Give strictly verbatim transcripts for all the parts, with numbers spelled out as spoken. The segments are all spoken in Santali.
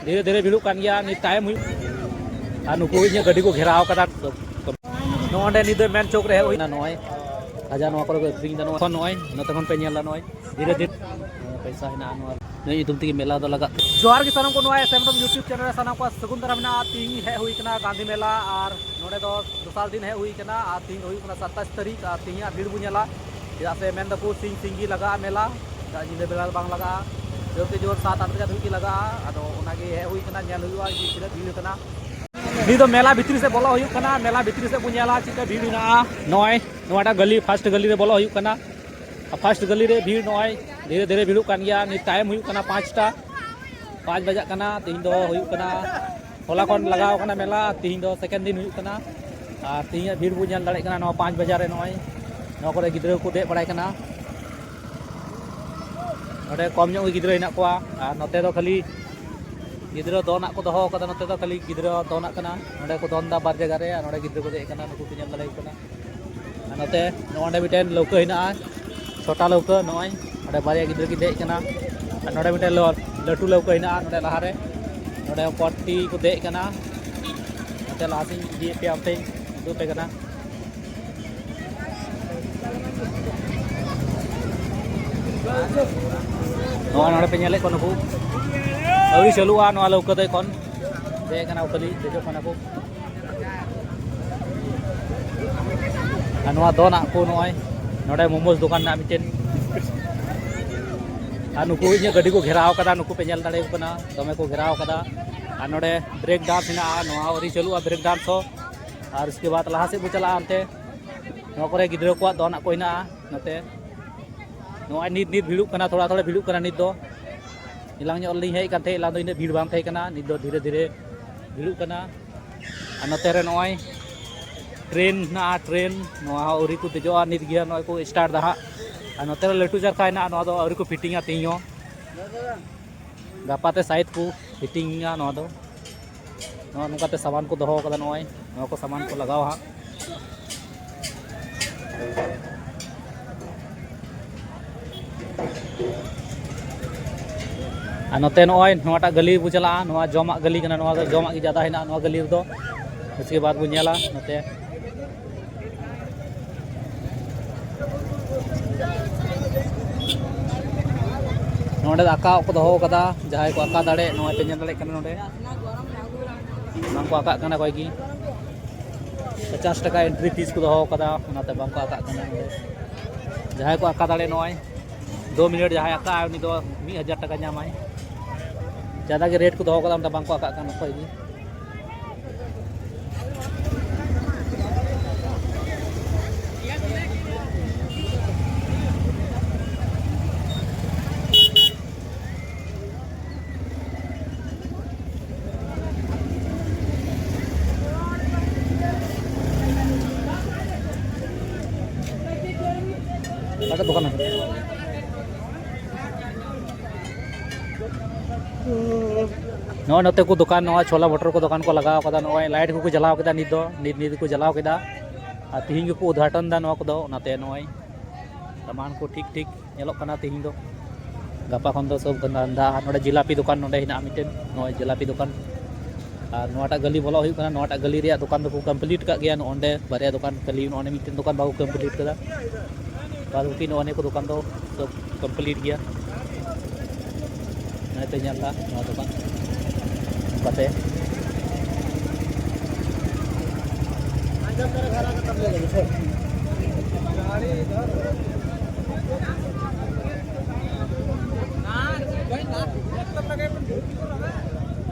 ᱫᱷᱤᱨᱮ ᱫᱷᱤᱨᱮ ᱵᱷᱤᱲᱚᱜ ᱠᱟᱱ ᱜᱮᱭᱟ, ᱱᱤᱛ ᱴᱟᱭᱤᱢ ᱦᱩᱭᱩᱜ᱾ ᱟᱨ ᱱᱩᱠᱩ ᱤᱧᱟᱹᱜ ᱜᱟᱹᱰᱤ ᱠᱚ ᱜᱷᱮᱨᱟᱣ ᱠᱟᱫᱟ᱾ ᱱᱚᱜᱼᱚᱭ ᱱᱤᱛ ᱫᱚ ᱢᱮᱱ ᱪᱚᱠ ᱨᱮ ᱦᱮᱡ ᱦᱩᱭᱱᱟ᱾ ᱱᱚᱜᱼᱚᱭ ᱠᱷᱟᱡᱟ ᱱᱚᱣᱟ ᱠᱚᱨᱮ ᱠᱚ ᱟᱹᱠᱷᱨᱤᱧ ᱮᱫᱟ᱾ ᱱᱚᱜᱼᱚᱭ ᱱᱚᱜᱼᱚᱭ ᱱᱚᱛᱮ ᱠᱷᱚᱱ ᱯᱮ ᱧᱮᱞ ᱫᱟ᱾ ᱱᱚᱜᱼᱚᱭ ᱫᱷᱤᱨᱮ ᱫᱷᱤᱨᱮ ᱯᱚᱭᱥᱟ ᱦᱮᱱᱟᱜᱼᱟ ᱱᱚᱣᱟ, ᱱᱤᱭᱟᱹ ᱧᱩᱛᱩᱢ ᱛᱮᱜᱮ ᱢᱮᱞᱟ ᱫᱚ ᱞᱟᱜᱟᱜ ᱠᱟᱱᱟ᱾ ᱡᱚᱦᱟᱨ ᱜᱮ ᱥᱟᱱᱟᱢ ᱠᱚ, ᱱᱚᱣᱟ S M ROM YouTube channel ᱨᱮ ᱥᱟᱱᱟᱢ ᱠᱚᱣᱟᱜ ᱥᱟᱹᱜᱩᱱ ᱫᱟᱨᱟᱢ ᱢᱮᱱᱟᱜᱼᱟ᱾ ᱛᱤᱦᱤᱧ ᱦᱮᱡ ᱦᱩᱭ ᱠᱟᱱᱟ ᱜᱟᱱᱫᱷᱤ ᱢᱮᱞᱟ, ᱟᱨ ᱱᱚᱰᱮ ᱫᱚ ᱫᱚᱥᱟᱨ ᱫᱤᱱ ᱦᱮᱡ ᱦᱩᱭ ᱠᱟᱱᱟ, ᱟᱨ ᱛᱤᱦᱤᱧ ᱫᱚ ᱦᱩᱭᱩᱜ ᱠᱟᱱᱟ ᱥᱟᱛᱟᱥ ᱛᱟᱹᱨᱤᱠᱷ, ᱟᱨ ᱛᱤᱦᱤᱧᱟᱜ ᱵᱷᱤᱲ ᱵᱚᱱ ᱧᱮᱞᱟ᱾ ᱪᱮᱫᱟᱜ ᱥᱮ ᱢᱮᱱ ᱫᱟᱠᱚ ᱥᱤᱧ ᱥᱤᱧ ᱜᱮ ᱞᱟᱜᱟᱜᱼᱟ ᱢᱮᱞᱟ, ᱪᱮᱫᱟᱜ ᱧᱤᱫᱟᱹ ᱵᱮᱲᱟ ᱫᱚ ᱵᱟᱝ ᱞᱟᱜᱟᱜᱼᱟ, ᱡᱳᱨ ᱛᱮ ᱡᱳᱨ ᱥᱟᱛ ᱟᱴ ᱵᱟᱡᱟ ᱫᱷᱟᱹᱵᱤᱡ ᱜᱮ ᱞᱟᱜᱟᱜᱼᱟ᱾ ᱟᱫᱚ ᱚᱱᱟᱜᱮ ᱦᱮᱡ ᱦᱩᱭ ᱠᱟᱱᱟ, ᱧᱮᱞ ᱦᱩᱭᱩᱜᱼᱟ ᱡᱮ ᱛᱤᱱᱟᱹᱜ ᱵᱷᱤᱲ ᱠᱟᱱᱟ᱾ ᱱᱤᱛ ᱫᱚ ᱢᱮᱞᱟ ᱵᱷᱤᱛᱨᱤ ᱥᱮᱫ ᱵᱚᱞᱚ ᱦᱩᱭᱩᱜ ᱠᱟᱱᱟ, ᱢᱮᱞᱟ ᱵᱷᱤᱛᱨᱤ ᱥᱮᱫ ᱵᱚᱱ ᱧᱮᱞᱟ ᱪᱮᱫ ᱞᱮᱠᱟ ᱵᱷᱤᱲ ᱢᱮᱱᱟᱜᱼᱟ᱾ ᱱᱚᱜᱼᱚᱭ ᱱᱚᱣᱟᱴᱟᱜ ᱜᱟᱹᱞᱤ, ᱯᱷᱟᱥᱴ ᱜᱟᱹᱞᱤ ᱨᱮ ᱵᱚᱞᱚ ᱦᱩᱭᱩᱜ ᱠᱟᱱᱟ᱾ ᱯᱷᱟᱥᱴ ᱜᱟᱹᱞᱤ ᱨᱮ ᱵᱷᱤᱲ ᱱᱚᱜᱼᱚᱭ ᱫᱷᱤᱨᱮ ᱫᱷᱤᱨᱮ ᱵᱷᱤᱲᱚᱜ ᱠᱟᱱ ᱜᱮᱭᱟ᱾ ᱱᱤᱛ ᱴᱟᱭᱤᱢ ᱦᱩᱭᱩᱜ ᱠᱟᱱᱟ ᱯᱟᱸᱪᱴᱟ, ᱯᱟᱸᱪ ᱵᱟᱡᱟᱜ ᱠᱟᱱᱟ᱾ ᱛᱤᱦᱤᱧ ᱫᱚ ᱦᱩᱭᱩᱜ ᱠᱟᱱᱟ, ᱦᱚᱞᱟ ᱠᱷᱚᱱ ᱞᱟᱜᱟᱣ ᱠᱟᱱᱟ ᱢᱮᱞᱟ, ᱛᱤᱦᱤᱧ ᱫᱚ ᱥᱮᱠᱮᱱᱰ ᱫᱤᱱ ᱦᱩᱭᱩᱜ ᱠᱟᱱᱟ᱾ ᱟᱨ ᱛᱤᱦᱤᱧᱟᱜ ᱵᱷᱤᱲ ᱵᱚᱱ ᱧᱮᱞ ᱫᱟᱲᱮᱭᱟᱜ ᱠᱟᱱᱟ ᱱᱚᱣᱟ ᱯᱟᱸᱪ ᱵᱟᱡᱟᱨ ᱨᱮ᱾ ᱱᱚᱜᱼᱚᱭ ᱱᱚᱣᱟ ᱠᱚᱨᱮ ᱜᱤᱫᱽᱨᱟᱹ ᱠᱚ ᱫᱮᱡ ᱵᱟᱲᱟᱭ ᱠᱟᱱᱟ᱾ ᱱᱚᱰᱮ ᱠᱚᱢ ᱧᱚᱜ ᱜᱮ ᱜᱤᱫᱽᱨᱟᱹ ᱦᱮᱱᱟᱜ ᱠᱚᱣᱟ, ᱟᱨ ᱱᱚᱛᱮ ᱫᱚ ᱠᱷᱟᱹᱞᱤ ᱜᱤᱫᱽᱨᱟᱹ ᱫᱚᱱᱟᱜ ᱠᱚ ᱫᱚᱦᱚ ᱠᱟᱫᱟ᱾ ᱱᱚᱛᱮ ᱫᱚ ᱠᱷᱟᱹᱞᱤ ᱜᱤᱫᱽᱨᱟᱹ ᱫᱚᱱᱟᱜ ᱠᱟᱱᱟ᱾ ᱱᱚᱰᱮ ᱠᱚ ᱫᱚᱱ ᱫᱟ ᱵᱟᱨ ᱡᱟᱭᱜᱟ ᱨᱮ, ᱟᱨ ᱱᱚᱰᱮ ᱜᱤᱫᱽᱨᱟᱹ ᱠᱚ ᱫᱮᱡ ᱠᱟᱱᱟ, ᱱᱩᱠᱩ ᱯᱮ ᱧᱮᱞ ᱫᱟᱲᱮᱭᱟᱠᱚ ᱠᱟᱱᱟ᱾ ᱟᱨ ᱱᱚᱛᱮ ᱱᱚᱜᱼᱚ ᱱᱚᱰᱮ ᱢᱤᱫᱴᱮᱱ ᱞᱟᱹᱣᱠᱟᱹ ᱦᱮᱱᱟᱜᱼᱟ, ᱪᱷᱳᱴᱟ ᱞᱟᱹᱣᱠᱟᱹ᱾ ᱱᱚᱜᱼᱚᱭ ᱱᱚᱰᱮ ᱵᱟᱨᱭᱟ ᱜᱤᱫᱽᱨᱟᱹ ᱠᱤᱱ ᱫᱮᱡ ᱠᱟᱱᱟ, ᱟᱨ ᱱᱚᱰᱮ ᱢᱤᱫᱴᱮᱱ ᱞᱟᱹ-, ᱞᱟᱹᱴᱩ ᱞᱟᱹᱣᱠᱟᱹ ᱦᱮᱱᱟᱜᱼᱟ ᱱᱚᱰᱮ ᱞᱟᱦᱟᱨᱮ᱾ ᱱᱚᱰᱮ ᱯᱚᱨᱛᱤ ᱠᱚ ᱫᱮᱡ ᱠᱟᱱᱟ᱾ ᱱᱚᱛᱮ ᱞᱟᱦᱟ ᱥᱮᱫ ᱤᱧ ᱤᱫᱤᱭᱮᱫ ᱯᱮᱭᱟ, ᱚᱱᱛᱮᱧ ᱩᱫᱩᱜ ᱟᱯᱮ ᱠᱟᱱᱟ᱾ ᱱᱚᱣᱟ ᱱᱚᱰᱮ ᱯᱮ ᱧᱮᱞᱮᱫ ᱠᱚᱣᱟ, ᱱᱩᱠᱩ ᱟᱹᱣᱨᱤ ᱪᱟᱹᱞᱩᱜᱼᱟ ᱱᱚᱣᱟ ᱞᱟᱹᱣᱠᱟᱹ ᱫᱚ ᱮᱠᱷᱚᱱ᱾ ᱫᱮᱡ ᱠᱟᱱᱟ ᱠᱚ, ᱠᱷᱟᱹᱞᱤ ᱫᱮᱡᱚᱜ ᱠᱟᱱᱟ ᱠᱚ᱾ ᱟᱨ ᱱᱚᱣᱟ ᱫᱚᱱᱟᱜ ᱠᱚ ᱱᱚᱜᱼᱚᱭ ᱱᱚᱰᱮ ᱢᱳᱢᱳᱥ ᱫᱚᱠᱟᱱ ᱢᱮᱱᱟᱜᱼᱟ ᱢᱤᱫᱴᱮᱱ᱾ ᱟᱨ ᱱᱩᱠᱩ ᱤᱧᱟᱹᱜ ᱜᱟᱹᱰᱤ ᱠᱚ ᱜᱷᱮᱨᱟᱣ ᱠᱟᱫᱟ, ᱱᱩᱠᱩ ᱯᱮ ᱧᱮᱞ ᱫᱟᱲᱮᱭᱟᱠᱚ ᱠᱟᱱᱟ, ᱫᱚᱢᱮ ᱠᱚ ᱜᱷᱮᱨᱟᱣ ᱠᱟᱫᱟ᱾ ᱟᱨ ᱱᱚᱰᱮ ᱵᱨᱮᱠ ᱰᱟᱱᱥ ᱢᱮᱱᱟᱜᱼᱟ, ᱱᱚᱣᱟ ᱟᱹᱣᱨᱤ ᱪᱟᱹᱞᱩᱜᱼᱟ ᱵᱨᱮᱠ ᱰᱟᱱᱥ ᱦᱚᱸ᱾ ᱟᱨ ᱩᱥᱠᱮ ᱵᱟᱫ ᱞᱟᱦᱟ ᱥᱮᱫ ᱵᱚ ᱪᱟᱞᱟᱜᱼᱟ ᱚᱱᱛᱮ᱾ ᱱᱚᱣᱟ ᱠᱚᱨᱮ ᱜᱤᱫᱽᱨᱟᱹ ᱠᱚᱣᱟᱜ ᱫᱚᱱᱟᱜ ᱠᱚ ᱦᱮᱱᱟᱜᱼᱟ ᱱᱚᱛᱮ᱾ ᱱᱚᱜᱼᱚᱭ ᱱᱤᱛ, ᱱᱤᱛ ᱵᱷᱤᱲᱚᱜ ᱠᱟᱱᱟ, ᱛᱷᱚᱲᱟ ᱛᱷᱚᱲᱟ ᱵᱷᱤᱲᱚᱜ ᱠᱟᱱᱟ ᱱᱤᱛ ᱫᱚ᱾ ᱮᱞᱟᱝ ᱧᱚᱜ ᱨᱮᱞᱤᱧ ᱦᱮᱡ ᱠᱟᱱ ᱛᱟᱦᱮᱸᱫ, ᱮᱞᱟᱝ ᱫᱚ ᱤᱱᱟᱹᱜ ᱵᱷᱤᱲ ᱵᱟᱝ ᱛᱟᱦᱮᱸ ᱠᱟᱱᱟ, ᱱᱤᱛ ᱫᱚ ᱫᱷᱤᱨᱮ ᱫᱷᱤᱨᱮ ᱵᱷᱤᱲᱚᱜ ᱠᱟᱱᱟ᱾ ᱟᱨ ᱱᱚᱛᱮ ᱨᱮ ᱱᱚᱜᱼᱚᱭ ᱴᱨᱮᱱ ᱦᱮᱱᱟᱜᱼᱟ, ᱴᱨᱮᱱ ᱱᱚᱣᱟ ᱦᱚᱸ ᱟᱹᱣᱨᱤ ᱠᱚ ᱫᱮᱡᱚᱜᱼᱟ, ᱱᱤᱛ ᱜᱮ ᱱᱚᱜᱼᱚᱭ ᱠᱚ ᱥᱴᱟᱨᱴ ᱫᱟ ᱦᱟᱸᱜ᱾ ᱟᱨ ᱱᱚᱛᱮ ᱨᱮ ᱞᱟᱹᱴᱩ ᱪᱟᱨᱠᱷᱟ ᱦᱮᱱᱟᱜᱼᱟ, ᱱᱚᱣᱟ ᱫᱚ ᱟᱹᱣᱨᱤ ᱠᱚ ᱯᱷᱤᱴᱤᱝᱟ ᱛᱮᱦᱮᱧ ᱦᱚᱸ᱾ ᱜᱟᱯᱟ ᱛᱮ ᱥᱟᱭᱮᱫ ᱠᱚ ᱯᱷᱤᱴᱤᱝᱟ ᱱᱚᱣᱟ ᱫᱚ᱾ ᱱᱚᱜᱼᱚ ᱱᱚᱝᱠᱟᱛᱮ ᱥᱟᱢᱟᱱ ᱠᱚ ᱫᱚᱦᱚ ᱠᱟᱫᱟ, ᱱᱚᱜᱼᱚᱭ ᱱᱚᱣᱟ ᱠᱚ ᱥᱟᱢᱟᱱ ᱠᱚ ᱞᱟᱜᱟᱣᱟ ᱦᱟᱸᱜ᱾ ᱟᱨ ᱱᱚᱛᱮ ᱱᱚᱜᱼᱚᱭ ᱱᱚᱣᱟᱴᱟᱜ ᱜᱟᱹᱞᱤ ᱵᱚ ᱪᱟᱞᱟᱜᱼᱟ, ᱱᱚᱣᱟ ᱡᱚᱢᱟᱜ ᱜᱟᱹᱞᱤ ᱠᱟᱱᱟ, ᱱᱚᱣᱟ ᱫᱚ ᱡᱚᱢᱟᱜ ᱜᱮ ᱡᱟᱫᱟ ᱦᱮᱱᱟᱜᱼᱟ ᱱᱚᱣᱟ ᱜᱟᱹᱞᱤ ᱨᱮᱫᱚ᱾ ᱩᱥᱠᱮ ᱵᱟᱫ ᱵᱚ ᱧᱮᱞᱟ ᱱᱚᱛᱮ ᱱᱚᱰᱮ ᱫᱚ ᱟᱠᱟ ᱠᱚ ᱫᱚᱦᱚ ᱠᱟᱫᱟ, ᱡᱟᱦᱟᱸᱭ ᱠᱚ ᱟᱠᱟ ᱫᱟᱲᱮ, ᱱᱚᱜᱼᱚᱭ ᱯᱮ ᱧᱮᱞ ᱫᱟᱲᱮᱭᱟᱜ ᱠᱟᱱᱟ ᱱᱚᱰᱮ ᱵᱟᱝ ᱠᱚ ᱟᱠᱟᱜ ᱠᱟᱱᱟ ᱚᱠᱚᱭ ᱜᱮ᱾ ᱯᱚᱪᱟᱥ ᱴᱟᱠᱟ entry fees ᱠᱚ ᱫᱚᱦᱚ ᱠᱟᱫᱟ, ᱚᱱᱟᱛᱮ ᱵᱟᱝ ᱠᱚ ᱟᱠᱟᱜ ᱠᱟᱱᱟ ᱱᱚᱰᱮ᱾ ᱡᱟᱦᱟᱸᱭ ᱠᱚ ᱟᱠᱟ ᱫᱟᱲᱮ, ᱱᱚᱜᱼᱚᱭ ᱫᱩ ᱢᱤᱱᱤᱴ ᱡᱟᱦᱟᱸᱭ ᱟᱠᱟᱜᱼᱟ ᱩᱱᱤ ᱫᱚ ᱢᱤᱫ ᱦᱟᱡᱟᱨ ᱴᱟᱠᱟ ᱧᱟᱢᱟᱭ᱾ ᱡᱟᱫᱟ ᱜᱮ rate ᱠᱚ ᱫᱚᱦᱚ ᱠᱟᱫᱟ, ᱚᱱᱟᱛᱮ ᱵᱟᱝ ᱠᱚ ᱟᱠᱟᱜ ᱠᱟᱱᱟ ᱚᱠᱚᱭ ᱜᱮ᱾ ᱚᱠᱟᱴᱟᱜ ᱫᱚᱠᱟᱱ ᱦᱮᱱᱟᱜᱼᱟ? ᱱᱚᱜᱼᱚᱭ ᱱᱚᱛᱮ ᱠᱚ ᱫᱚᱠᱟᱱ, ᱱᱚᱣᱟ ᱪᱷᱳᱞᱟ ᱵᱷᱚᱴᱚᱨ ᱠᱚ ᱫᱚᱠᱟᱱ ᱠᱚ ᱞᱟᱜᱟᱣ ᱠᱟᱫᱟ᱾ ᱱᱚᱜᱼᱚᱭ light ᱠᱚᱠᱚ ᱡᱟᱞᱟᱣ ᱠᱮᱫᱟ, ᱱᱤᱛ ᱫᱚ, ᱱᱤᱛ, ᱱᱤᱛ ᱜᱮᱠᱚ ᱡᱟᱞᱟᱣ ᱠᱮᱫᱟ᱾ ᱟᱨ ᱛᱤᱦᱤᱧ ᱜᱮᱠᱚ ᱩᱫᱷᱟᱴᱚᱱ ᱫᱟ ᱱᱚᱣᱟ ᱠᱚᱫᱚ, ᱚᱱᱟᱛᱮ ᱱᱚᱜᱼᱚᱭ ᱥᱟᱢᱟᱱ ᱠᱚ ᱴᱷᱤᱠ ᱴᱷᱤᱠ ᱧᱮᱞᱚᱜ ᱠᱟᱱᱟ ᱛᱤᱦᱤᱧ ᱫᱚ᱾ ᱜᱟᱯᱟ ᱠᱷᱚᱱ ᱫᱚ ᱥᱚᱵ ᱫᱷᱟᱱᱫᱟ᱾ ᱟᱨ ᱱᱚᱰᱮ ᱡᱤᱞᱟᱯᱤ ᱫᱚᱠᱟᱱ ᱱᱚᱰᱮ ᱦᱮᱱᱟᱜᱼᱟ ᱢᱤᱫᱴᱮᱱ, ᱱᱚᱜᱼᱚᱭ ᱡᱤᱞᱟᱯᱤ ᱫᱚᱠᱟᱱ᱾ ᱟᱨ ᱱᱚᱣᱟᱴᱟᱜ ᱜᱟᱹᱞᱤ ᱵᱚᱞᱚᱜ ᱦᱩᱭᱩᱜ ᱠᱟᱱᱟ, ᱱᱚᱣᱟᱴᱟᱜ ᱜᱟᱹᱞᱤ ᱨᱮᱭᱟᱜ ᱫᱚᱠᱟᱱ ᱫᱚᱠᱚ complete ᱠᱟᱜ ᱜᱮᱭᱟ᱾ ᱱᱚᱜᱼᱚ ᱱᱚᱰᱮ ᱵᱟᱨᱭᱟ ᱫᱚᱠᱟᱱ ᱠᱷᱟᱹᱞᱤ, ᱱᱚᱜᱼᱚ ᱱᱚᱰᱮ ᱢᱤᱫᱴᱮᱱ ᱫᱚᱠᱟᱱ ᱵᱟᱠᱚ complete ᱠᱟᱫᱟ᱾ ᱵᱟᱫ ᱵᱟᱹᱠᱤ ᱱᱚᱜᱼᱚ ᱱᱤᱭᱟᱹ ᱠᱚ ᱫᱚᱠᱟᱱ ᱫᱚ ᱥᱚᱵ complete ᱜᱮᱭᱟ᱾ ᱱᱚᱜᱼᱚᱭ ᱯᱮ ᱧᱮᱞ ᱮᱫᱟ ᱱᱚᱣᱟ ᱫᱚᱠᱟᱱ ᱱᱚᱝᱠᱟᱛᱮ᱾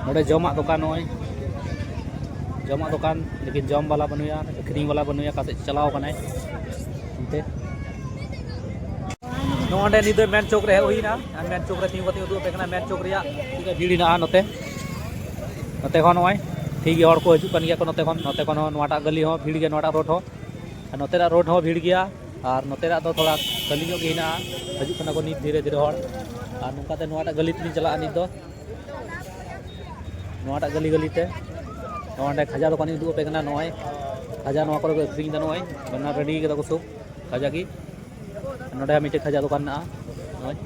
ᱱᱚᱰᱮ ᱡᱚᱢᱟᱜ ᱫᱚᱠᱟᱱ, ᱱᱚᱜᱼᱚᱭ ᱡᱚᱢᱟᱜ ᱫᱚᱠᱟᱱ, ᱞᱮᱠᱤᱱ ᱡᱚᱢ ᱵᱟᱞᱟ ᱵᱟᱹᱱᱩᱭᱟ, ᱟᱹᱠᱷᱨᱤᱧ ᱵᱟᱞᱟ ᱵᱟᱹᱱᱩᱭᱟ, ᱚᱠᱟ ᱥᱮᱫ ᱪᱟᱞᱟᱣ ᱠᱟᱱᱟᱭ ᱚᱱᱛᱮ᱾ ᱱᱚᱜᱼᱚᱭ ᱱᱤᱛ ᱫᱚ ᱢᱮᱱ ᱪᱚᱠ ᱨᱮ ᱦᱮᱡ ᱦᱩᱭᱱᱟ, ᱟᱨ ᱢᱮᱱ ᱪᱚᱠ ᱨᱮ ᱛᱤᱸᱜᱩ ᱠᱟᱛᱮ ᱩᱫᱩᱜ ᱟᱯᱮ ᱠᱟᱱᱟ ᱢᱮᱱ ᱪᱚᱠ ᱨᱮᱭᱟᱜ ᱪᱮᱫ ᱞᱮᱠᱟ ᱵᱷᱤᱲ ᱦᱮᱱᱟᱜᱼᱟ ᱱᱚᱛᱮ᱾ ᱱᱚᱛᱮ ᱠᱷᱚᱱ ᱱᱚᱜᱼᱚᱭ ᱴᱷᱤᱠ ᱜᱮ ᱦᱚᱲ ᱠᱚ ᱦᱤᱡᱩᱜ ᱠᱟᱱ ᱜᱮᱭᱟ ᱠᱚ ᱱᱚᱛᱮ ᱠᱷᱚᱱ, ᱱᱚᱛᱮ ᱠᱷᱚᱱ ᱦᱚᱸ ᱱᱚᱣᱟᱴᱟᱜ ᱜᱟᱹᱞᱤ ᱦᱚᱸ ᱵᱷᱤᱲ ᱜᱮᱭᱟ, ᱱᱚᱣᱟᱴᱟᱜ road ᱦᱚᱸ, ᱟᱨ ᱱᱚᱛᱮᱱᱟᱜ road ᱦᱚᱸ ᱵᱷᱤᱲ ᱜᱮᱭᱟ᱾ ᱟᱨ ᱱᱚᱛᱮᱱᱟᱜ ᱫᱚ ᱛᱷᱚᱲᱟ ᱠᱷᱟᱹᱞᱤ ᱧᱚᱜ ᱜᱮ ᱦᱮᱱᱟᱜᱼᱟ, ᱦᱤᱡᱩᱜ ᱠᱟᱱᱟ ᱠᱚ ᱱᱤᱛ ᱫᱷᱤᱨᱮ ᱫᱷᱤᱨᱮ ᱦᱚᱲ᱾ ᱟᱨ ᱱᱚᱝᱠᱟᱛᱮ ᱱᱚᱣᱟᱴᱟᱜ ᱜᱟᱹᱞᱤ ᱛᱮᱞᱤᱧ ᱪᱟᱞᱟᱜᱼᱟ ᱱᱤᱛ ᱫᱚ, ᱱᱚᱣᱟᱴᱟᱜ ᱜᱟᱹᱞᱤ ᱜᱟᱹᱞᱤ ᱛᱮ᱾ ᱱᱚᱜᱼᱚ ᱱᱚᱸᱰᱮ ᱠᱷᱟᱡᱟ ᱫᱚᱠᱟᱱᱤᱧ ᱩᱫᱩᱜ ᱟᱯᱮ ᱠᱟᱱᱟ, ᱱᱚᱜᱼᱚᱭ ᱠᱷᱟᱡᱟ ᱱᱚᱣᱟ ᱠᱚᱨᱮ ᱠᱚ ᱟᱹᱠᱷᱨᱤᱧ ᱮᱫᱟ, ᱱᱚᱜᱼᱚᱭ ᱵᱟᱱᱟᱨ ready ᱠᱟᱫᱟ ᱠᱚ ᱥᱚᱵ ᱠᱷᱟᱡᱟ ᱜᱮ᱾ ᱱᱚᱸᱰᱮ ᱢᱤᱫᱴᱮᱡ ᱠᱷᱟᱡᱟ ᱫᱚᱠᱟᱱ ᱢᱮᱱᱟᱜᱼᱟ, ᱱᱚᱜᱼᱚᱭ᱾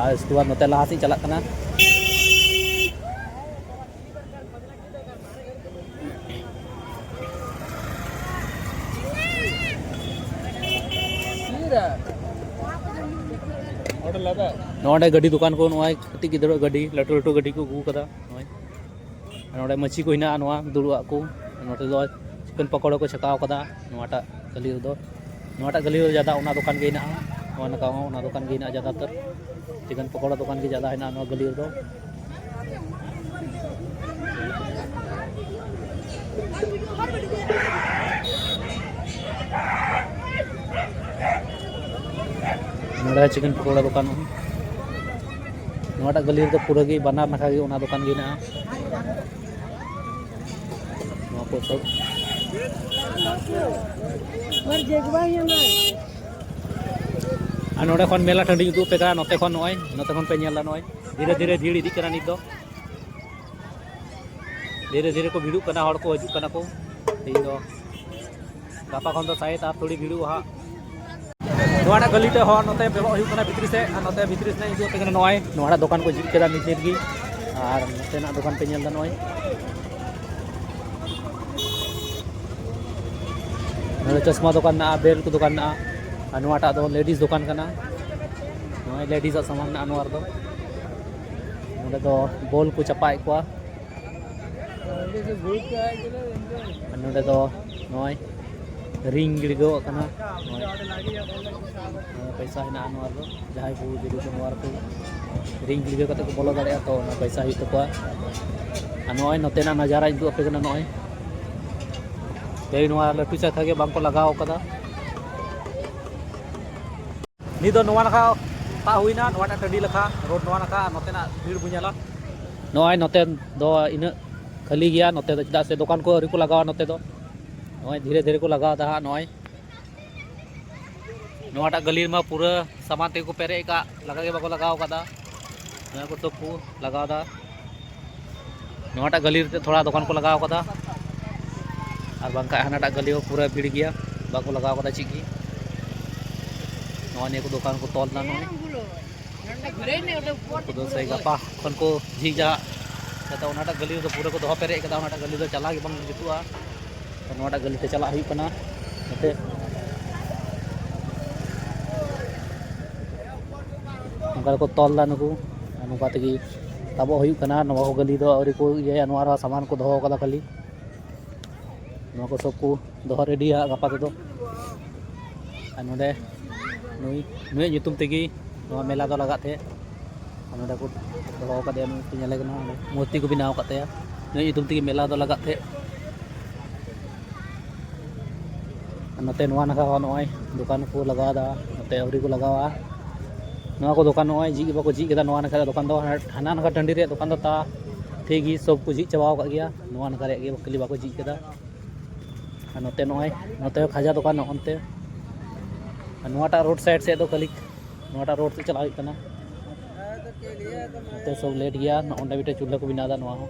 ᱟᱨ ᱩᱥᱠᱮ ᱵᱟᱫ ᱱᱚᱛᱮ ᱞᱟᱦᱟ ᱥᱮᱫ ᱪᱟᱞᱟᱜ ᱠᱟᱱᱟ᱾ ᱱᱚᱰᱮ ᱜᱟᱹᱰᱤ ᱫᱚᱠᱟᱱ ᱠᱚ, ᱱᱚᱜᱼᱚᱭ ᱠᱟᱹᱴᱤᱡ ᱜᱤᱫᱽᱨᱟᱹ ᱜᱟᱹᱰᱤ, ᱞᱟᱹᱴᱩ ᱞᱟᱹᱴᱩ ᱜᱟᱹᱰᱤ ᱠᱚ ᱟᱹᱜᱩ ᱠᱟᱫᱟ᱾ ᱱᱚᱜᱼᱚᱭ ᱱᱚᱰᱮ ᱢᱟᱹᱪᱤ ᱠᱚ ᱦᱮᱱᱟᱜᱼᱟ, ᱱᱚᱣᱟ ᱫᱩᱲᱩᱵ ᱟᱜ ᱠᱚ᱾ ᱱᱚᱛᱮ ᱫᱚ ᱪᱤᱠᱮᱱ ᱯᱟᱠᱚᱲᱟ ᱠᱚ ᱪᱷᱟᱠᱟᱣ ᱠᱟᱫᱟ ᱱᱚᱣᱟᱴᱟᱜ ᱜᱟᱹᱞᱤ ᱨᱮᱫᱚ᱾ ᱱᱚᱣᱟᱴᱟᱜ ᱜᱟᱹᱞᱤ ᱨᱮ ᱡᱟᱫᱟ ᱚᱱᱟ ᱫᱚᱠᱟᱱ ᱜᱮ ᱦᱮᱱᱟᱜᱼᱟ, ᱱᱚᱣᱟ ᱱᱟᱠᱷᱟ ᱦᱚᱸ ᱚᱱᱟ ᱫᱚᱠᱟᱱ ᱜᱮ ᱦᱮᱱᱟᱜᱼᱟ ᱡᱟᱫᱟᱛᱟᱨ᱾ ᱪᱤᱠᱮᱱ ᱯᱟᱠᱚᱲᱟ ᱫᱚᱠᱟᱱ ᱜᱮ ᱡᱟᱫᱟ ᱦᱮᱱᱟᱜᱼᱟ ᱱᱚᱣᱟ ᱜᱟᱹᱞᱤ ᱨᱮᱫᱚ᱾ ᱱᱚᱰᱮ ᱪᱤᱠᱮᱱ ᱯᱟᱠᱚᱲᱟ ᱫᱚᱠᱟᱱ, ᱱᱚᱣᱟᱴᱟᱜ ᱜᱟᱹᱞᱤ ᱨᱮᱫᱚ ᱯᱩᱨᱟᱹ ᱜᱮ ᱵᱟᱱᱟᱨ ᱱᱟᱠᱷᱟ ᱜᱮ ᱚᱱᱟ ᱫᱚᱠᱟᱱ ᱜᱮ ᱦᱮᱱᱟᱜᱼᱟ᱾ ᱱᱚᱣᱟ ᱠᱚ ᱥᱚᱵ᱾ ᱟᱨ ᱱᱚᱰᱮ ᱠᱷᱚᱱ ᱢᱮᱞᱟ ᱴᱟᱺᱰᱤᱧ ᱩᱫᱩᱜ ᱟᱯᱮ ᱠᱟᱱᱟ, ᱱᱚᱛᱮ ᱠᱷᱚᱱ ᱱᱚᱜᱼᱚᱭ, ᱱᱚᱛᱮ ᱠᱷᱚᱱ ᱯᱮ ᱧᱮᱞ ᱮᱫᱟ, ᱱᱚᱜᱼᱚᱭ ᱫᱷᱤᱨᱮ ᱫᱷᱤᱨᱮ ᱵᱷᱤᱲ ᱤᱫᱤᱜ ᱠᱟᱱᱟ ᱱᱤᱛ ᱫᱚ᱾ ᱫᱷᱤᱨᱮ ᱫᱷᱤᱨᱮ ᱠᱚ ᱵᱷᱤᱲᱚᱜ ᱠᱟᱱᱟ, ᱦᱚᱲ ᱠᱚ ᱦᱤᱡᱩᱜ ᱠᱟᱱᱟ ᱠᱚ᱾ ᱛᱮᱦᱮᱧ ᱫᱚ ᱜᱟᱯᱟ ᱠᱷᱚᱱ ᱫᱚ ᱥᱟᱭᱮᱫ ᱟᱨ ᱛᱷᱚᱲᱤ ᱵᱷᱤᱲᱚᱜᱼᱟ ᱦᱟᱸᱜ᱾ ᱱᱚᱣᱟᱴᱟᱜ ᱜᱟᱹᱞᱤ ᱛᱮ ᱦᱚᱲ ᱱᱚᱛᱮ ᱵᱚᱞᱚᱜ ᱦᱩᱭᱩᱜ ᱠᱟᱱᱟ ᱵᱷᱤᱛᱨᱤ ᱥᱮᱫ, ᱟᱨ ᱱᱚᱛᱮ ᱵᱷᱤᱛᱨᱤ ᱥᱮᱫ ᱤᱧ ᱩᱫᱩᱜ ᱟᱯᱮ ᱠᱟᱱᱟ᱾ ᱱᱚᱜᱼᱚᱭ ᱱᱚᱣᱟᱴᱟᱜ ᱫᱚᱠᱟᱱ ᱠᱚ ᱡᱷᱤᱡ ᱠᱮᱫᱟ ᱱᱤᱛ ᱱᱤᱛ ᱜᱮ, ᱟᱨ ᱱᱚᱛᱮᱱᱟᱜ ᱫᱚᱠᱟᱱ ᱯᱮ ᱧᱮᱞ ᱮᱫᱟ᱾ ᱱᱚᱜᱼᱚᱭ ᱱᱚᱰᱮ ᱪᱚᱥᱢᱟ ᱫᱚᱠᱟᱱ ᱢᱮᱱᱟᱜᱼᱟ, ᱵᱮᱞᱴ ᱠᱚ ᱫᱚᱠᱟᱱ ᱢᱮᱱᱟᱜᱼᱟ, ᱟᱨ ᱱᱚᱣᱟᱴᱟᱜ ᱫᱚ ᱞᱮᱰᱤᱥ ᱫᱚᱠᱟᱱ ᱠᱟᱱᱟ᱾ ᱱᱚᱜᱼᱚᱭ ᱞᱮᱰᱤᱥ ᱟᱜ ᱥᱟᱢᱟᱱ ᱢᱮᱱᱟᱜᱼᱟ ᱱᱚᱣᱟ ᱨᱮᱫᱚ᱾ ᱱᱚᱰᱮ ᱫᱚ ᱵᱚᱞ ᱠᱚ ᱪᱟᱯᱟᱫ ᱮᱫ ᱠᱚᱣᱟ᱾ ᱟᱨ ᱱᱚᱰᱮ ᱫᱚ ᱱᱚᱜᱼᱚᱭ ᱨᱤᱝ ᱜᱤᱲᱜᱟᱹᱣᱟᱜ ᱠᱟᱱᱟ᱾ ᱱᱚᱜᱼᱚᱭ ᱯᱚᱭᱥᱟ ᱦᱮᱱᱟᱜᱼᱟ ᱱᱚᱣᱟ ᱨᱮᱫᱚ, ᱡᱟᱦᱟᱸᱭ ᱠᱚ ᱡᱩᱫᱤ ᱠᱚ ᱱᱚᱣᱟ ᱨᱮᱠᱚ ᱨᱤᱝ ᱜᱤᱲᱜᱟᱹᱣ ᱠᱟᱛᱮ ᱠᱚ ᱵᱚᱞᱚ ᱫᱟᱲᱮᱭᱟᱜᱼᱟ, ᱛᱚ ᱚᱱᱟ ᱯᱚᱭᱥᱟ ᱦᱩᱭᱩᱜ ᱛᱟᱠᱚᱣᱟ᱾ ᱟᱨ ᱱᱚᱜᱼᱚᱭ ᱱᱚᱛᱮᱱᱟᱜ ᱱᱟᱡᱟᱨᱟᱧ ᱩᱫᱩᱜ ᱟᱯᱮ ᱠᱟᱱᱟ᱾ ᱱᱚᱜᱼᱚᱭ ᱛᱮᱦᱮᱧ ᱱᱚᱣᱟ ᱞᱟᱹᱴᱩ ᱪᱟᱠᱷᱟ ᱜᱮ ᱵᱟᱝ ᱠᱚ ᱞᱟᱜᱟᱣ ᱠᱟᱫᱟ᱾ ᱱᱤᱛ ᱫᱚ ᱱᱚᱣᱟ ᱱᱟᱠᱷᱟ ᱛᱟᱵ ᱦᱩᱭᱱᱟ, ᱱᱚᱣᱟᱴᱟᱜ ᱴᱟᱺᱰᱤ ᱞᱮᱠᱟ ᱨᱳᱰ ᱱᱚᱣᱟ ᱱᱟᱠᱷᱟ, ᱟᱨ ᱱᱚᱛᱮᱱᱟᱜ ᱵᱷᱤᱲ ᱵᱚᱱ ᱧᱮᱞᱟ᱾ ᱱᱚᱜᱼᱚᱭ ᱱᱚᱛᱮ ᱫᱚ ᱤᱱᱟᱹᱜ ᱠᱷᱟᱹᱞᱤ ᱜᱮᱭᱟ ᱱᱚᱛᱮ ᱫᱚ, ᱪᱮᱫᱟᱜ ᱥᱮ ᱫᱚᱠᱟᱱ ᱠᱚ ᱟᱹᱣᱨᱤ ᱠᱚ ᱞᱟᱜᱟᱣᱟ ᱱᱚᱛᱮ ᱫᱚ᱾ ᱱᱚᱜᱼᱚᱭ ᱫᱷᱤᱨᱮ ᱫᱷᱤᱨᱮ ᱠᱚ ᱞᱟᱜᱟᱣ ᱮᱫᱟ ᱦᱟᱸᱜ᱾ ᱱᱚᱜᱼᱚᱭ ᱱᱚᱣᱟᱴᱟᱜ ᱜᱟᱹᱞᱤ ᱨᱮᱢᱟ ᱯᱩᱨᱟᱹ ᱥᱟᱢᱟᱱ ᱛᱮᱜᱮ ᱠᱚ ᱯᱮᱨᱮᱡ ᱟᱠᱟᱫ, ᱞᱟᱜᱟ ᱜᱮ ᱵᱟᱠᱚ ᱞᱟᱜᱟᱣ ᱟᱠᱟᱫᱟ᱾ ᱱᱚᱣᱟ ᱠᱚ ᱥᱚᱵ ᱠᱚ ᱞᱟᱜᱟᱣ ᱮᱫᱟ᱾ ᱱᱚᱣᱟᱴᱟᱜ ᱜᱟᱹᱞᱤ ᱨᱮ ᱛᱷᱚᱲᱟ ᱫᱚᱠᱟᱱ ᱠᱚ ᱞᱟᱜᱟᱣ ᱟᱠᱟᱫᱟ, ᱟᱨ ᱵᱟᱝᱠᱷᱟᱱ ᱦᱟᱱᱟᱴᱟᱜ ᱜᱟᱹᱞᱤ ᱦᱚᱸ ᱯᱩᱨᱟᱹ ᱵᱷᱤᱲ ᱜᱮᱭᱟ, ᱵᱟᱠᱚ ᱞᱟᱜᱟᱣ ᱟᱠᱟᱫᱟ ᱪᱮᱫ ᱜᱮ᱾ ᱱᱚᱜᱼᱚᱭ ᱱᱤᱭᱟᱹ ᱠᱚ ᱫᱚᱠᱟᱱ ᱠᱚ ᱛᱚᱞ ᱮᱫᱟ ᱱᱚᱜᱼᱚᱭ᱾ ᱩᱱᱠᱩ ᱫᱚ ᱥᱮ ᱜᱟᱯᱟ ᱠᱷᱚᱱ ᱠᱚ ᱡᱷᱤᱡᱟ, ᱡᱟᱛᱮ ᱚᱱᱟᱴᱟᱜ ᱜᱟᱹᱞᱤ ᱨᱮᱫᱚ ᱯᱩᱨᱟᱹ ᱠᱚ ᱫᱚᱦᱚ ᱯᱮᱨᱮᱡ ᱠᱟᱫᱟ, ᱚᱱᱟᱴᱟᱜ ᱜᱟᱹᱞᱤ ᱫᱚ ᱪᱟᱞᱟᱣ ᱜᱮ ᱵᱟᱝ ᱡᱩᱛᱩᱜᱼᱟ᱾ ᱛᱚ ᱱᱚᱣᱟᱴᱟᱜ ᱜᱟᱹᱞᱤ ᱛᱮ ᱪᱟᱞᱟᱜ ᱦᱩᱭᱩᱜ ᱠᱟᱱᱟ᱾ ᱱᱚᱛᱮ ᱱᱚᱝᱠᱟ ᱨᱮᱠᱚ ᱛᱚᱞ ᱫᱟ ᱱᱩᱠᱩ, ᱟᱨ ᱱᱚᱝᱠᱟ ᱛᱮᱜᱮ ᱛᱟᱵᱚᱜ ᱦᱩᱭᱩᱜ ᱠᱟᱱᱟ᱾ ᱱᱚᱣᱟ ᱠᱚ ᱜᱟᱹᱞᱤ ᱫᱚ ᱟᱹᱣᱨᱤ ᱠᱚ ᱤᱭᱟᱹᱭᱟ, ᱱᱚᱣᱟ ᱨᱮᱦᱚᱸ ᱥᱟᱢᱟᱱ ᱠᱚ ᱫᱚᱦᱚ ᱠᱟᱫᱟ ᱠᱷᱟᱹᱞᱤ᱾ ᱱᱚᱣᱟ ᱠᱚ ᱥᱚᱵ ᱠᱚ ᱫᱚᱦᱚ ᱨᱮᱰᱤᱭᱟ ᱜᱟᱯᱟ ᱛᱮᱫᱚ᱾ ᱟᱨ ᱱᱚᱰᱮ ᱱᱩᱭ, ᱱᱩᱭᱟᱜ ᱧᱩᱛᱩᱢ ᱛᱮᱜᱮ ᱱᱚᱣᱟ ᱢᱮᱞᱟ ᱫᱚ ᱞᱟᱜᱟᱜ ᱛᱮ᱾ ᱟᱨ ᱱᱚᱰᱮ ᱠᱚ ᱫᱚᱦᱚ ᱟᱠᱟᱫᱮᱭᱟ, ᱱᱩᱭ ᱯᱮ ᱧᱮᱞᱮ ᱠᱟᱱᱟ, ᱚᱸᱰᱮ ᱢᱩᱨᱛᱤ ᱠᱚ ᱵᱮᱱᱟᱣ ᱟᱠᱟᱫ ᱛᱟᱭᱟ᱾ ᱱᱩᱭᱟᱜ ᱧᱩᱛᱩᱢ ᱛᱮᱜᱮ ᱢᱮᱞᱟ ᱫᱚ ᱞᱟᱜᱟᱜ ᱛᱮ᱾ ᱟᱨ ᱱᱚᱛᱮ ᱱᱚᱣᱟ ᱱᱟᱠᱷᱟ ᱦᱚᱸ ᱱᱚᱜᱼᱚᱭ ᱫᱚᱠᱟᱱ ᱠᱚ ᱞᱟᱜᱟᱣ ᱮᱫᱟ, ᱱᱚᱛᱮ ᱟᱹᱣᱨᱤ ᱠᱚ ᱞᱟᱜᱟᱣᱟ᱾ ᱱᱚᱣᱟ ᱠᱚ ᱫᱚᱠᱟᱱ ᱱᱚᱜᱼᱚᱭ ᱡᱷᱤᱡ ᱜᱮ ᱵᱟᱠᱚ ᱡᱷᱤᱡ ᱠᱮᱫᱟ᱾ ᱱᱚᱣᱟ ᱱᱟᱠᱷᱟ ᱨᱮᱭᱟᱜ ᱫᱚᱠᱟᱱ ᱫᱚ, ᱦᱟᱱᱟ ᱱᱟᱠᱷᱟ ᱴᱟᱺᱰᱤ ᱨᱮᱭᱟᱜ ᱫᱚᱠᱟᱱ ᱫᱚ ᱛᱟ ᱴᱷᱤᱠ ᱜᱮ, ᱥᱚᱵ ᱠᱚ ᱡᱷᱤᱡ ᱪᱟᱵᱟᱣ ᱟᱠᱟᱫ ᱜᱮᱭᱟ᱾ ᱱᱚᱣᱟ ᱱᱟᱠᱷᱟ ᱨᱮᱭᱟᱜ ᱜᱮ ᱠᱷᱟᱹᱞᱤ ᱵᱟᱠᱚ ᱡᱷᱤᱡ ᱠᱮᱫᱟ᱾ ᱟᱨ ᱱᱚᱛᱮ ᱱᱚᱜᱼᱚᱭ, ᱱᱚᱛᱮ ᱦᱚᱸ ᱠᱷᱟᱡᱟ ᱫᱚᱠᱟᱱ ᱱᱚᱜᱼᱚᱱᱛᱮ᱾ ᱟᱨ ᱱᱚᱣᱟᱴᱟᱜ ᱨᱳᱰ ᱥᱟᱭᱤᱰ ᱥᱮᱫ ᱫᱚ ᱠᱷᱟᱹᱞᱤ, ᱱᱚᱣᱟᱴᱟᱜ ᱨᱳᱰ ᱥᱮᱫ ᱪᱟᱞᱟᱜ ᱦᱩᱭᱩᱜ ᱠᱟᱱᱟ᱾ ᱱᱚᱛᱮ ᱥᱚᱵ ᱞᱮᱴ ᱜᱮᱭᱟ᱾ ᱱᱚᱜᱼᱚ ᱱᱚᱰᱮ ᱢᱤᱫᱴᱮᱡ ᱪᱩᱞᱦᱟᱹ ᱠᱚ ᱵᱮᱱᱟᱣ ᱮᱫᱟ, ᱱᱚᱣᱟ ᱦᱚᱸ᱾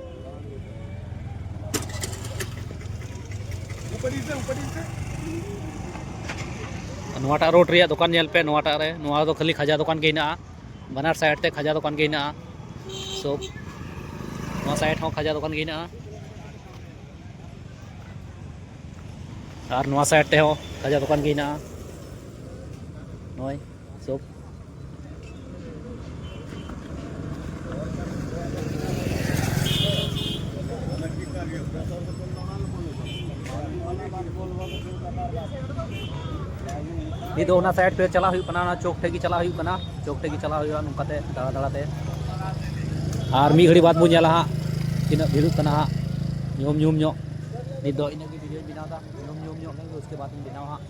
ᱱᱚᱣᱟᱴᱟᱜ ᱨᱳᱰ ᱨᱮᱭᱟᱜ ᱫᱚᱠᱟᱱ ᱧᱮᱞ ᱯᱮ, ᱱᱚᱣᱟᱴᱟᱜ ᱨᱮ, ᱱᱚᱣᱟ ᱫᱚ ᱠᱷᱟᱹᱞᱤ ᱠᱷᱟᱡᱟ ᱫᱚᱠᱟᱱ ᱜᱮ ᱦᱮᱱᱟᱜᱼᱟ᱾ ᱵᱟᱱᱟᱨ ᱥᱟᱭᱤᱰ ᱛᱮ ᱠᱷᱟᱡᱟ ᱫᱚᱠᱟᱱ ᱜᱮ ᱦᱮᱱᱟᱜᱼᱟ᱾ ᱥᱚᱵ ᱱᱚᱣᱟ ᱥᱟᱭᱤᱰ ᱦᱚᱸ ᱠᱷᱟᱡᱟ ᱫᱚᱠᱟᱱ ᱜᱮ ᱦᱮᱱᱟᱜᱼᱟ᱾ ᱟᱨ ᱱᱚᱣᱟ ᱥᱟᱭᱤᱰ ᱛᱮᱦᱚᱸ ᱠᱷᱟᱡᱟ ᱫᱚᱠᱟᱱ ᱜᱮ ᱦᱮᱱᱟᱜᱼᱟ᱾ ᱱᱚᱜᱼᱚᱭ ᱥᱚᱵ᱾ ᱱᱤᱛ ᱫᱚ ᱚᱱᱟ ᱥᱟᱭᱤᱰ ᱛᱮ ᱪᱟᱞᱟᱜ ᱦᱩᱭᱩᱜ ᱠᱟᱱᱟ, ᱚᱱᱟ ᱪᱚᱠ ᱴᱷᱮᱡ ᱜᱮ ᱪᱟᱞᱟᱜ ᱦᱩᱭᱩᱜ ᱠᱟᱱᱟ, ᱪᱚᱠ ᱴᱷᱮᱡ ᱜᱮ ᱪᱟᱞᱟᱜ ᱦᱩᱭᱩᱜᱼᱟ ᱱᱚᱝᱠᱟ ᱛᱮ ᱫᱟᱬᱟ ᱫᱟᱬᱟ ᱛᱮ᱾ ᱟᱨ ᱢᱤᱫ ᱜᱷᱟᱹᱲᱤ ᱵᱟᱫᱽ ᱵᱚᱱ ᱧᱮᱞᱟ ᱦᱟᱸᱜ ᱛᱤᱱᱟᱹᱜ ᱵᱷᱤᱲᱚᱜ ᱠᱟᱱᱟ ᱦᱟᱸᱜ, ᱧᱩᱦᱩᱢ ᱧᱩᱦᱩᱢ ᱧᱚᱜ᱾ ᱱᱤᱛ ᱫᱚ ᱤᱱᱟᱹᱜ ᱜᱮ ᱵᱷᱤᱰᱤᱭᱳᱧ ᱵᱮᱱᱟᱣ ᱮᱫᱟ, ᱧᱩᱦᱩᱢ ᱧᱩᱦᱩᱢ ᱧᱚᱜ ᱞᱮᱱ ᱜᱮ ᱩᱥᱠᱮ ᱵᱟᱫᱽ ᱤᱧ ᱵᱮᱱᱟᱣᱟ ᱦᱟᱸᱜ᱾